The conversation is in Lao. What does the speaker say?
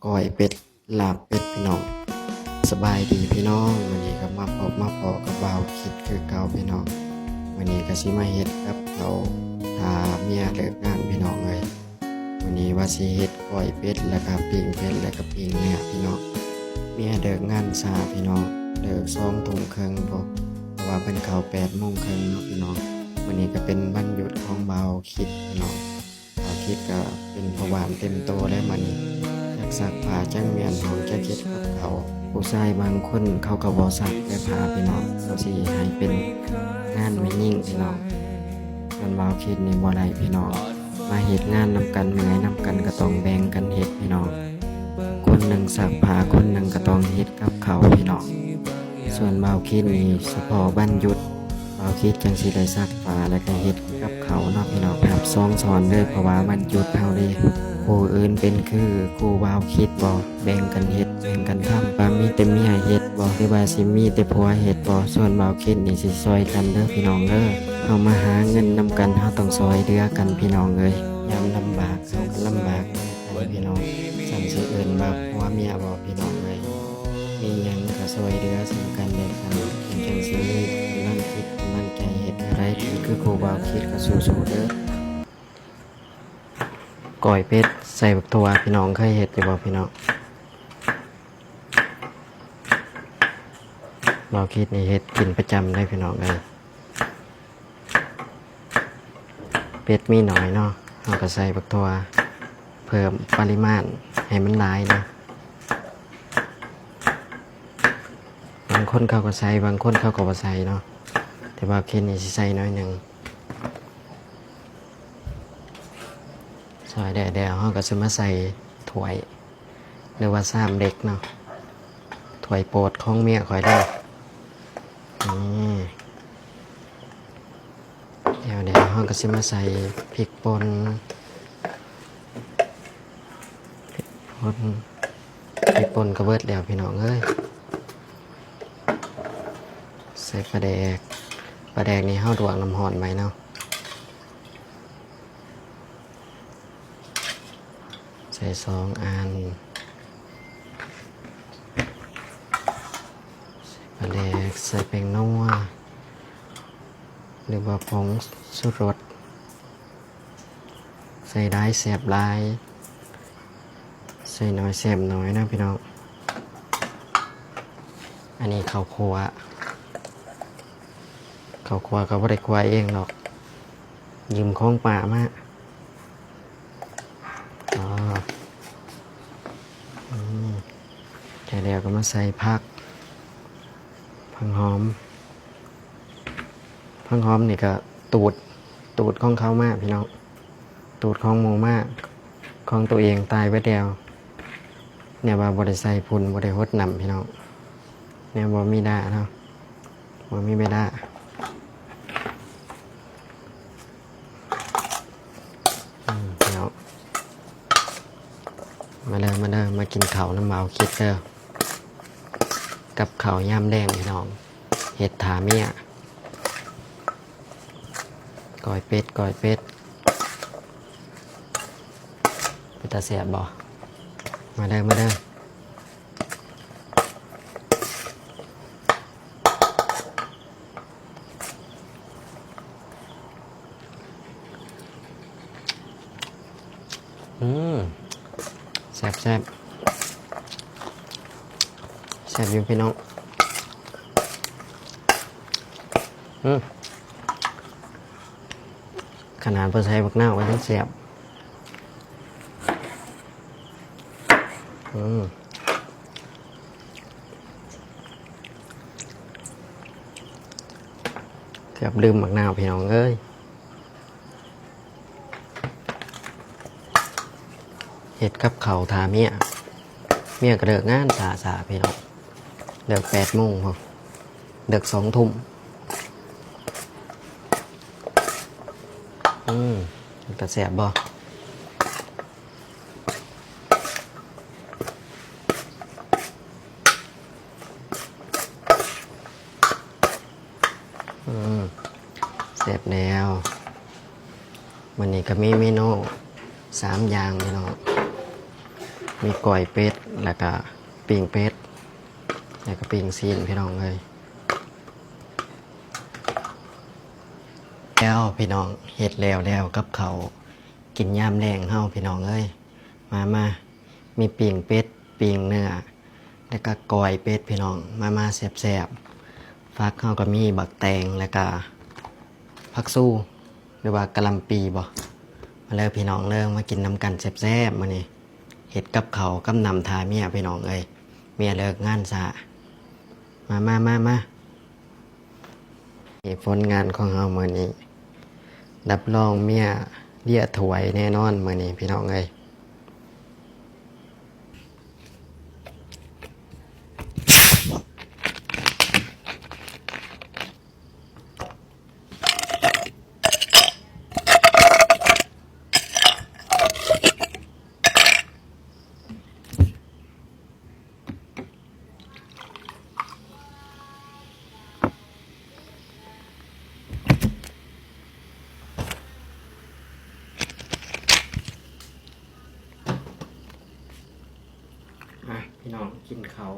ກ້ອຍເປັດ ລາບເປັດພີ່ນ້ອງ. ສະບາຍດີພີ່ນ້ອງ, ມື້ນີ້ກໍມາພົບມາພໍ້ກັບບ່າວຄິດຄືເກົ່າພີ່ນ້ອງ. ມື້ນີ້ກໍຊິມາເຮັດກັບເຂົ້າຖ້າເມຍເລີກງານພີ່ນ້ອງເອີຍ. ມື້ນີ້ວ່າຊິເຮັດກ້ອຍເປັດ ແລ້ວກໍປີ້ງເປັດ ແລ້ວກໍປີ້ງເນື້ອພີ່ນ້ອງ. ເມຍເລີກງານຊ້າພີ່ນ້ອງ, ເລີກສອງທຸ່ມເຄິ່ງພຸ້ນ ເພາະວ່າເພິ່ນເຂົ້າແປດໂມງເຄິ່ງເນາະພີ່ນ້ອງ. ມື້ນີ້ກໍເປັນວັນຢຸດຂອງບ່າວຄິດພີ່ນ້ອງ. ອາທິດກໍເປັນພໍ່ບ້ານເຕັມໂຕແລ້ວມື້ນີ້, ຈັກຊັກຜ້າ ຈັກມ້ຽນຫ້ອງ ຈັກເຮັດກັບເຂົ້າ. ຜູ້ຊາຍບາງຄົນເຂົາກໍບໍ່ຊັກແຕ່ຜ້າພີ່ນ້ອງ, ເຂົາຊິໃຫ້ເປັນງານແມ່ຍິງພີ່ນ້ອງ. ສ່ວນບ່າວຄິດນີ້ບໍ່ໄດ້ພີ່ນ້ອງ, ມາເຮັດງານນຳກັນ ເມື່ອຍນຳກັນກໍຕ້ອງແບ່ງກັນເຮັດພີ່ນ້ອງ. ຄົນໜຶ່ງຊັກຜ້າ ຄົນໜຶ່ງກໍຕ້ອງເຮັດກັບເຂົ້າພີ່ນ້ອງ. ສ່ວນບ່າວຄິດນີ້ສະເພາະວັນຢຸດ ບ່າວຄິດຈັ່ງຊິໄດ້ຊັກຜ້າ ແລ້ວກໍເຮັດກັບເຂົ້າເນາະພີ່ນ້ອງ. ຮັບສອງຊ້ອນເດີ ເພາະວ່າວັນຢຸດເຮົາເດ້. ຜູ້ອື່ນເປັນຄືຄູບ່າວຄິດບໍ່? ແບ່ງກັນເຮັດ ແບ່ງກັນທຳ. ວ່າມີແຕ່ເມຍເຮັດບໍ່ ຫຼືວ່າຊິມີແຕ່ຜົວເຮັດບໍ່? ສ່ວນບ່າວຄິດນີ້ຊິຊ່ອຍກັນເດີພີ່ນ້ອງເດີ. ເຮົາມາຫາເງິນນຳກັນ ເຮົາຕ້ອງຊ່ອຍເຫຼືອກັນພີ່ນ້ອງເອີຍ. ຍາມລຳບາກເຮົາກໍລຳບາກນຳກັນພີ່ນ້ອງ, ຊັ້ນຊິເອີ້ນວ່າຜົວເມຍບໍ່ພີ່ນ້ອງເອີຍ? ມີຫຍັງກໍຊ່ອຍເຫຼືອເຊິ່ງກັນແລະກັນ, ຈັ່ງຊິມີກຳລັງຈິດກຳລັງໃຈເຮັດແນວໃດ. ຄືຄູບ່າວຄິດກໍສູ້ໆເດີ. ກ້ອຍເປັດໃສ່ບັກຖົ່ວພີ່ນ້ອງ, ເຄີຍເຮັດຢູ່ບໍ່ພີ່ນ້ອງ? ບ່າວຄິດນີ້ເຮັດກິນປະຈຳເດ້ພີ່ນ້ອງເອີຍ. ເປັດມີໜ້ອຍເນາະ, ເຮົາກໍໃສ່ບັກຖົ່ວເພີ່ມປະລິມານໃຫ້ມັນຫຼາຍເນາະ. ບາງຄົນເຂົາກໍໃສ່ ບາງຄົນເຂົາກໍບໍ່ໃສ່ເນາະ, ແຕ່ບ່າວຄິດນີ້ຊິໃສ່ໜ້ອຍໜຶ່ງ. ຊອຍໄດ້ແລ້ວ ເຮົາກໍຊິມາໃສ່ຖ້ວຍ ຫຼືວ່າຊາມເຫຼັກເນາະ, ຖ້ວຍໂປດຂອງເມຍຂ້ອຍເດ້. ນີ້ ແລ້ວ ແລ້ວເຮົາກໍຊິມາໃສ່ພິກປົ່ນ ພິກປົ່ນ ພິກປົ່ນກໍເບິດແລ້ວພີ່ນ້ອງເອີຍ. ໃສ່ປາແດກ, ປາແດກນີ້ເຮົາລວກນ້ຳຮ້ອນໄວ້ເນາະ. ໃສ່ສອງອັນ, ໃສ່ປາແດກ, ໃສ່ແປ້ງນົວ ຫຼືວ່າຜົງຊູລົດ. ໃສ່ຫຼາຍແຊບຫຼາຍ, ໃສ່ໜ້ອຍແຊບໜ້ອຍນະພີ່ນ້ອງ. ອັນນີ້ເຂົ້າຂົ້ວ, ເຂົ້າຂົ້ວກໍບໍ່ໄດ້ຂົ້ວເອງດອກ, ຢືມຂອງປ້າມາ. ອໍ ອືມ ໃສ່ແລ້ວກໍມາໃສ່ຜັກ, ຜັກຫອມ. ຜັກຫອມນີ້ກໍຕູດ, ຕູດຂອງເຂົາມາພີ່ນ້ອງ, ຕູດຂອງໝູ່ມາ, ຂອງໂຕເອງຕາຍເບິດແລ້ວ. ແນວວ່າບໍ່ໄດ້ໃສ່ຝຸ່ນ ບໍ່ໄດ້ຫົດນ້ຳພີ່ນ້ອງ, ແນວບໍ່ມີດ້າເນາະ, ບໍ່ມີເວລາ. ອືມ ພີ່ນ້ອງ ມາເດີ ມາເດີ ມາກິນເຂົ້ານຳບ່າວຄິດເດີ, ກັບເຂົ້າຍາມແລງພີ່ນ້ອງ, ເຮັດຖ້າເມຍ. ກ້ອຍເປັດ ກ້ອຍເປັດ ເປັນຕາແຊບບໍ່? ມາເດີ ມາເດີ. ອືມ ແຊບໆ ແຊບຢູ່ພີ່ນ້ອງ. ອືມ ຂະໜາດບໍ່ໃສ່ບັກນາວກໍຍັງແຊບ. ອືມ ເກືອບລືມບັກນາວ ພີ່ນ້ອງເອີຍ. ເຮັດກັບເຂົ້າຖ້າເມຍ, ເມຍກໍເລີກງານຊ້າໆ ພີ່ນ້ອງ, ເລີກແປດໂມງພຸ້ນ ເລີກສອງທຸ່ມ. ອືມ ເປັນຕາແຊບບໍ່? ອືມ ແຊບແລ້ວ. ມື້ນີ້ກໍມີເມນູສາມຢ່າງ ພີ່ນ້ອງ, ມີກ້ອຍເປັດ ແລ້ວກະປີ້ງເປັດ ແລ້ວກະປີ້ງຊີ້ນ ພີ່ນ້ອງເອີຍ. ແລ້ວພີ່ນ້ອງ ເຮັດແລ້ວແລ້ວກັບເຂົ້າ ກິນຍາມແລງເຮົາ ພີ່ນ້ອງເອີຍ. ມາ ມາ ມີປີ້ງເປັດ ປີ້ງເນື້ອ ແລ້ວກະກ້ອຍເປັດ ພີ່ນ້ອງ. ມາ ມາ ແຊບໆ. ຜັກເຮົາກໍມີບັກແຕງ ແລ້ວກະຜັກຊູ ຫຼືວ່າກະຫຼ່ຳປີບໍ່. ມາເລີຍພີ່ນ້ອງເລີຍ ມາກິນນຳກັນແຊບໆ ມື້ນີ້. ເຮັດກັບເຂົ້າກັບນ້ຳຖ້າເມຍ ພີ່ນ້ອງເອີຍ. ເມຍເລີກງານຊ້າ. ມາ ມາ ມາ ມາ. ນີ້ຜົນງານຂອງເຮົາມື້ນີ້ ຮັບຮອງເມຍເລຍຖ້ວຍແນ່ນອນມື້ນີ້ ພີ່ນ້ອງເອີຍ. ມາ ພີ່ນ້ອງ ກິນເຂົ້າ.